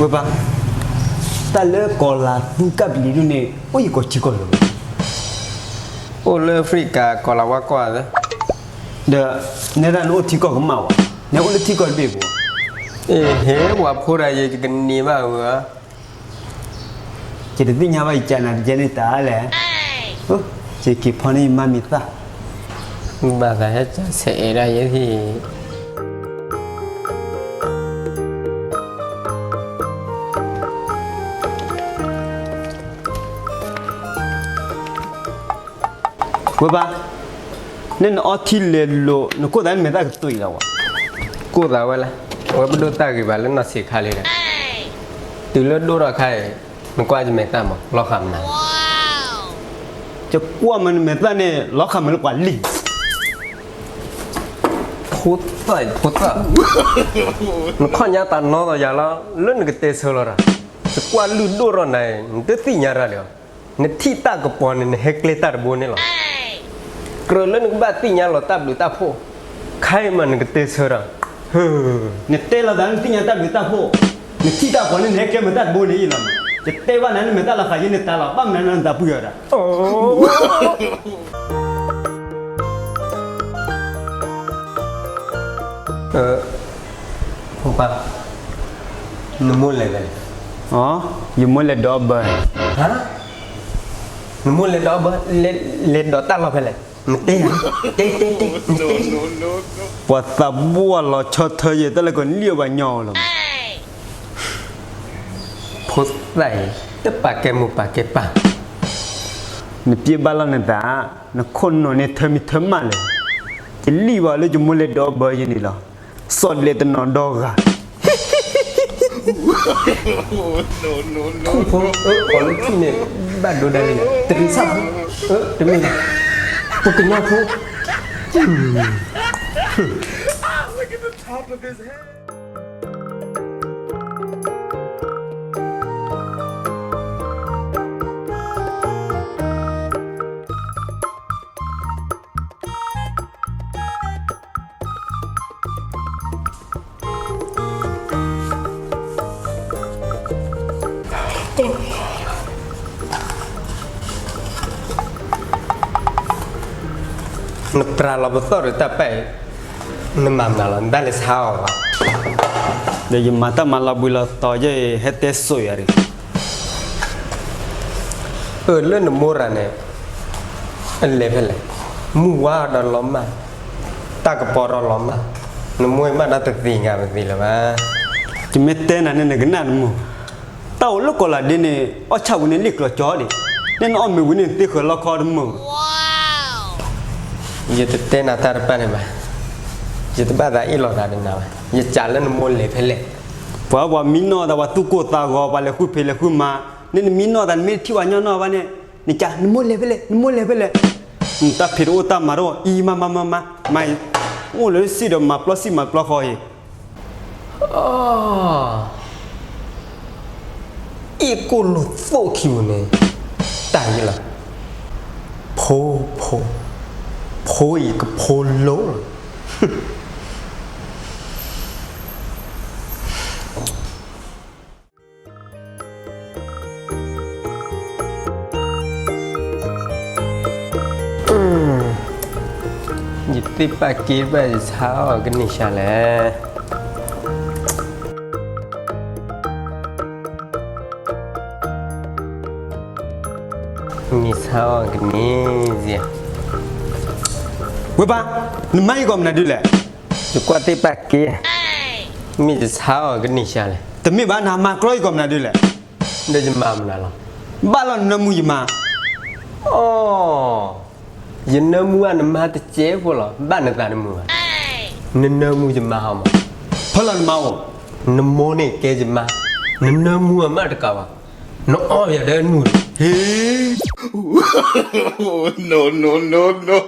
ဝဲပၢ်, တၢ်လၢကီၤလၤသူကၢ်ပျံၤဒုန့ၣ် အိၣ်ယကီၢ်ထံကီၢ်လီၤ. အိၣ်လၢအဖရံကၤကီၤလၤဝါကီၢ်ဧါ. ဒီး နဲဒၣ်နအိၣ်ထံကီၢ်ကမၣ်ဝဲ, နဲအိၣ်လၢထံကီၢ်တဘ့ၣ်ပူၤ. အ့ ဟ့ၣ် ပှၤဖိတၢ်ယဲ ယကန့ၢ်ဘၣ်ဝဲဧါ. ယတသ့ၣ်ညါဘၣ်ယကနၤတကဲန့ၣ်တၢ်လဲၣ်. ယက့ၤဖီန့ၢ်ယမါမံၤသၣ်. ဘၣ်သးဟဲကၢ်ဆဲးအဲၣ်ဒၣ်ယဲဖံ. ဝဲပၢ်, နဲနအီထံလဲၤလိာ် နကိၢ်သးနမဲာ်သၣ်ကသွံးလီၤဝဲ. ကိၢ်သးဝဲလဲၣ်, အဝဲပဒိၣ်တၢ်ဂ့ၤဘၣ်လၢနီၢ်ဆံးခါလံဒီး, တုၤလၢဒိၣ်ထီၣ်ခါအံၤ နကွၢ်ယမဲာ်သၣ်မး လီၤဃာ်မနုၤ. ယကွၢ်မးနမဲာ်သၣ်န့ၣ် လီၤဃာ်မနုၤလၢပှၤလံ. ဖိသၣ်ဖိသၣ်, နခီၣ်ညါတၢ်နီသီၣ်ယၤလီၤ, လၢနကတဲဆၢလီၤတၢ်, ယကွၢ်လုၢ်ဒိၣ်ထီၣ်နၤအံၤ နတသ့ၣ်ညါတၢ်လၢၤ. နထံၣ်တၢ်ကပီၤန့ၣ် နဟဲကျဲတၢ်တဘိန့ၣ်လီၤ. ကြၢးလၢနကဘၣ်သ့ၣ်ညါလီၤတၢ်ဘျုးတၢ်ဖှိၣ်, ခဲအံၤမးနကတဲဆၢဒီး, နတဲလီၤသးနသ့ၣ်ညါတၢ်ဘျုးတၢ်ဖှိၣ်, နထံၣ်တၢ်ကပီၤန့ၣ် နဟဲကျဲမ့ၢ်တၢ်တဘိန့ၣ်အံၤလီၤ. ယတဲဘၣ်နၤ နမဲာ်သၣ်လီၤဃာ်ယဲန့ၣ်တၢ်လီၤ, ဘၣ်မနုၤနတၢ်ပှံၤအီၤဒီး. ဖိခွါ, နမိၢ်လဲၤဖဲလဲၣ်. ယမိၢ်လဲၤဒိးဘၢ. နမိၢ်လဲၤဒိးဘၢ, လဲၤဒိးတၢ်လီၢ်ဖဲလဲၣ်. နတဲ, တဲတဲတဲ, နတဲ. ပှၤသးဘိလီၤဆီထၢယဲ တၢ်လၢကီးနလံၣ်အီၤဘၣ်ညီလီၤ. ဖိသၣ်အံၤ တပာ်ကဲမိၢ်ပာ်ကဲပၢ်. နပျဲဘၣ်လီၤနသး, နခိၣ်နူာ်န့ၣ်ထၢမံၤထၢမးလဲၣ်. ယလံၣ်ဘၣ်လၢယမိၢ်လဲၤဒိးဘၢယဲန့ၣ်လီၤ. စီၤဒဲးတနီၤဒီဂၤ. ထူၣ်ဖိ, အၢ ကိးလၢထူၣ်န့ၣ် ဘၣ်ဒိဒၣ်လံ, တရံးဆၣ်ဖိ, အၢ တမ့ၢ်, ပကညီဖိ. နပြးလီၤပသီၣ်ဒီးတၢ်ပဲာ်အံၤ, နမၤမနုၤလီၤ, နတၢ်လဲၤဆါအီၤဘၣ်. ဒီးယမၤတၢ်မၤလီၤဘှံးလီၤတီၤယဲအံၤ ဟဲတဲစိာ်ယၤဒံး. အၢၣ်လၢနမိၢ်တဂၤန့ၣ် အလဲၤဖဲလဲၣ်, မုၢ်ဝါဒီးလီၤမၢ်, တၢ်ကပီၤဒီးလီၤမၢ်, နမိၢ်မးဒီးတသ့ၣ်ညါပသ့ၣ်လၢၤဘၣ်. ယမ့ၢ်တဲနၤန့ၣ် နကနၣ်တမုာ်. တၢ်အိၣ်လၢကီၤလၤဒ့န့ၣ် အီၣ်ဆၣ်ဝံၤန့ၣ်လံၣ်ကျီၤကၠီဒံး, နဲနအီၣ်မ့ၤဝံၤန့ၣ် သ့ဃၢၤလီခီတမုာ်. ယတတဲနၤတၢ်တဖၣ်န့ၣ်ဘၣ်, ယတဘၣ်သးအ့ၣ်လိာ်သးဒီးနၤဘၣ်, ယစံးလၢနမိၢ်လဲၤဖဲလဲၣ်. ပှၤပှၤမံနီၢ်သး ပှၤသူၣ်ကိၢ်သးဂီၤ ပှၤလဲၤဃုဖံးလဲၤဃုမၤ, နဲနမံနီၢ်သး နမ့ၢ်တထံၣ်ပှၤညီနီၢ်ဘၣ်န့ၣ်, နက နမိၢ်လဲၤဖဲလဲၣ် နမိၢ်လဲၤဖဲလဲၣ်. တၢ်ဖံးတအိၣ်တၢ်မၤတအိၣ် အံၤမၤမၤမၤမၤ, မၤအံၤ, အိၣ်လၢစံၣ်ဒီးမၤပျီစံၣ်မၤပျီဃီအံၤ. အီ, အ့ၣ်ကိၣ်လိာ်သိၣ်ခံပူၤန့ၣ်, တၢ်ယံၤလီၤ, ဖိ, ဖိ, ဖိအံၤကဖိလိၤလီၤ. ယသ့ၣ်ပာ်က့ၤဘၣ်ယဆါအီၤကန့ၢ်ဆါလဲၣ်. မ့ၢ်ဆါအီၤကန့ၢ်စ့ၢ်. ဝဲပၢ်, နမၤယကီၢ်မနုၤဒ်လဲၣ်. ယကွၢ်သ့ၣ်ပာ်က့ၤ, မ့ၢ်ယဆါအီၤကန့ၢ်ဆါလဲၣ်. တမ့ၢ်ဘၣ် နမၤကြီယကီၢ်မနုၤဒ်လဲၣ်. ဒီးယမၤမနုၤလီၤ. ဘၣ်လီၤနနၢမူယမါ. အိ, ယနၢမူဘၣ်နမါတစဲးဖိလီၤ, ဘၣ်နသးတမုာ်ဘၣ်. နနၢမူယမါဟီမး. ဖဲလီၤနမါအိၣ်. နမိၢ်န့ၣ်ကဲယမါ, နနၢမူအမးတကးဘၣ်, နအီၣ်ယၤဒီးနူၤ. ဟ့, no no no no.